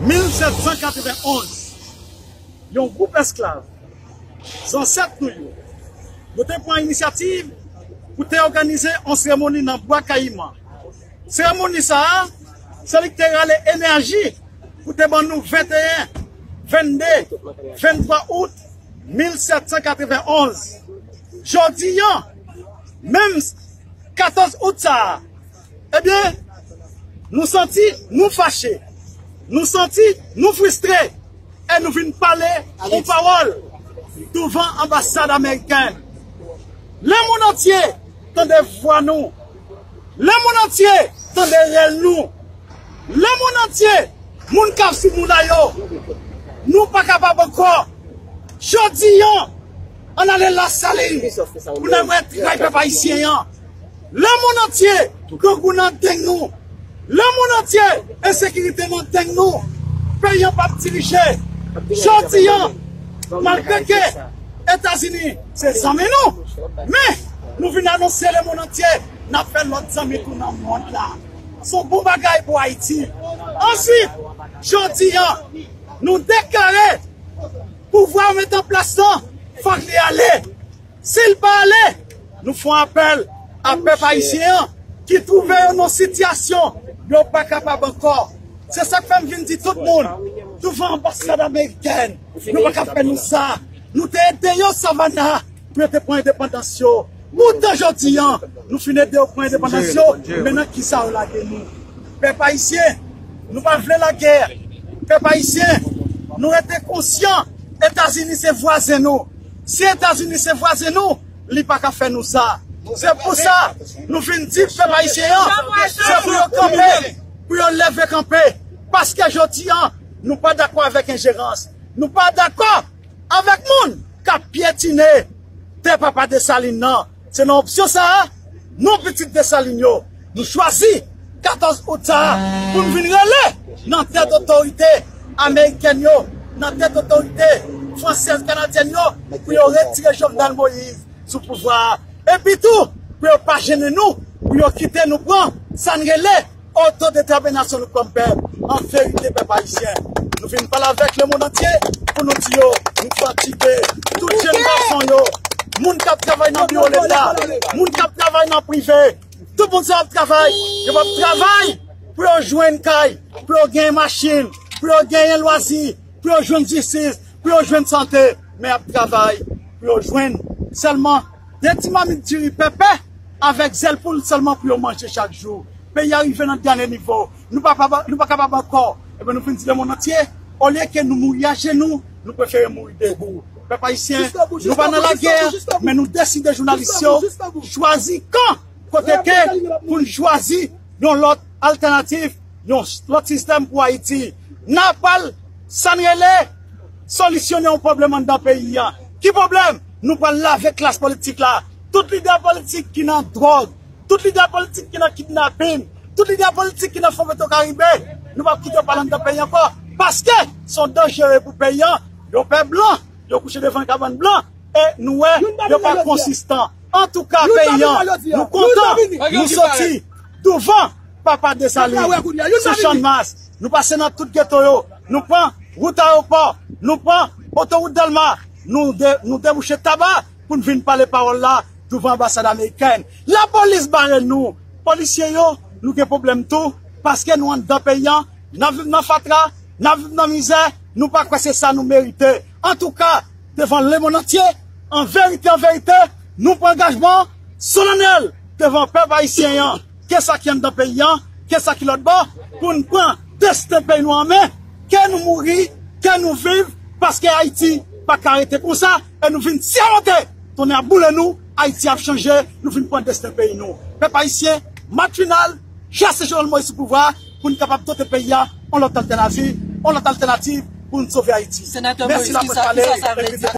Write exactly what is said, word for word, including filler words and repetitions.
Mil sèt san katrevenn onz, yon gwoup esklav, zansèt nou yo, yo te pran inisyativ pou te òganize yon seremoni nan Bwa Kayiman. Seremoni sa a, se li ki te rale enèji pou te ban nou venteyen, vennde, venntwa out mil sèt san katrevenn onz. Jodi a, menm katòz out sa a, ebyen, nou santi nou fache, nou santi nou fristre, e nou vin pale yon pawòl douvan anbasad amerikèn. Lemonn antye tande vwa nou. Lemonn antye tande rèl nou. Lemonn antye, moun k ap sou moula yo, nou pa kapab ankò. Jodi a, ann ale Lasalin pou n al wè tray pèp ayisyen an. Lemonn antye, grangou nan deng nou. Lemonn antye, ensekirite nan deng nou. Peyi an p ap dirije. Jodi a, malgre ke Etazini se zanmi nou, men nou vin anonse lemonn antye, n ap fè lòt zanmi tou nan mond la. Se yon bon bagay pou Ayiti. Answit, jodi a, nou deklare pouvwa yo mete an plas lan, fòk li ale. Si l pa ale, nou fè yon apèl a pèp ayisyen an ki twouve yo nan sitiyasyon yo pa kapab ankò. Se sa k fè m vin di tout moun, douvan anbasad amerikèn, yo pa ka fè nou sa. Nou te ede yo Savannah pou yo te pran endepandans yo. Poutan jodi a, nou fin ede yo pran endepandans yo, men nan kisa yo lage nou? Pèp ayisyen, nou pa vle lagè. Pèp ayisyen, nou rete konsyan, Etazini se vwazen nou. Si Etazini se vwazen nou, li pa ka fè nou sa. Se pou sa, nou vin di pèp ayisyen an, se pou yo kanpe, pou yo leve kanpe. Paske jodi a, nou pa dakò avèk enjerans. Nou pa dakò avèk moun k ap pyetine tè papa Desalin nan. Se nan opsyon sa a, nou pitit Desalin yo, nou chwazi katòz out sa a pou n vin rele nan tèt otorite amerikèn yo, nan tèt otorite fransèz, kanadyèn yo, pou yo retire Jovenel Moïse sou pouvwa a. Epi tou, pou yo pa jennen nou, pou yo kite nou pran sa n rele otodetèminasyon nou kòm pèp. An verite, pèp ayisyen, nou vin pale avèk lemonn antye pou nou di yo, nou fatige. Tout jèn gason yo, moun k ap travay nan biwo Leta, moun k ap travay nan prive, tout moun sa ap travay, yo p ap travay pou yo jwenn kay, pou yo genyen machin, pou yo genyen lwazi, pou yo jwenn jistis, pou yo jwenn sante, men y ap travay pou yo jwenn sèlman de ti mamit diri pèpè avèk zèl poul sèlman pou yo manje chak jou. Peyi a rive nan dènye nivo. Nou pa, pa, nou pa kapab ankò. Ebyen, nou fin di lemonn antye, olye ke nou mouri ajenou, nou prefere mouri debou. Pèp ayisyen, nou pa nan lagè, men nou deside, jounalis yo, chwazi kan kote ke pou n chwazi yon lòt altènatif, yon lòt sistèm pou Ayiti. N a pral, sa n rele, solisyone yon pwoblèm anndan peyi a. Ki pwoblèm? Nou pral lave klas politik la. Tout lidè politik ki nan dwòg, tout lidè politik ki nan kidnapin, tout lidè politik ki nan Fon Petro Karibe, nou p ap kite yo pale anndan peyi ankò. Paske se yon danjere pou peyi a. Yo pè blan, yo kouche devan kabann blan, e nou wè yo pa konsistan. Antouka, peyi a, nou kontan, nou soti douvan papa Desalin, sou Channmas, nou pase nan tout geto yo, nou pran wout ayewopò, nou pran otowout Dèlma, nou de-, nou debouche Taba pou n vin pale pawòl la douvan anbasad amerikèn. Lapolis bare nou, polisye yo, nou gen pwoblèm tou, paske nou anndan peyi a, n ap viv nan fatra, n ap viv nan mizè, nou pa kwè se sa nou merite. Antouka, devan lemonn antye, an verite, an verite, nou pran angajman solanèl devan pèp ayisyen an, ke sa ki anndan peyi an, ke sa ki lòt bò, pou n pran desten peyi nou an men, ke nou mouri, ke nou viv, paske Ayiti pa ka rete konsa, e nou vin sèmante, tonnè ap boule nou, Ayiti ap chanje, nou vin pran desten peyi nou. Pèp ayisyen, match final, chase Jovenel Moïse sou pouvwa a, pou n kapab dote peyi a yon lòt altènativ, yon lòt altènativ pou n sove Ayiti. Senatè Moïse, kisa, kisa sa vle di?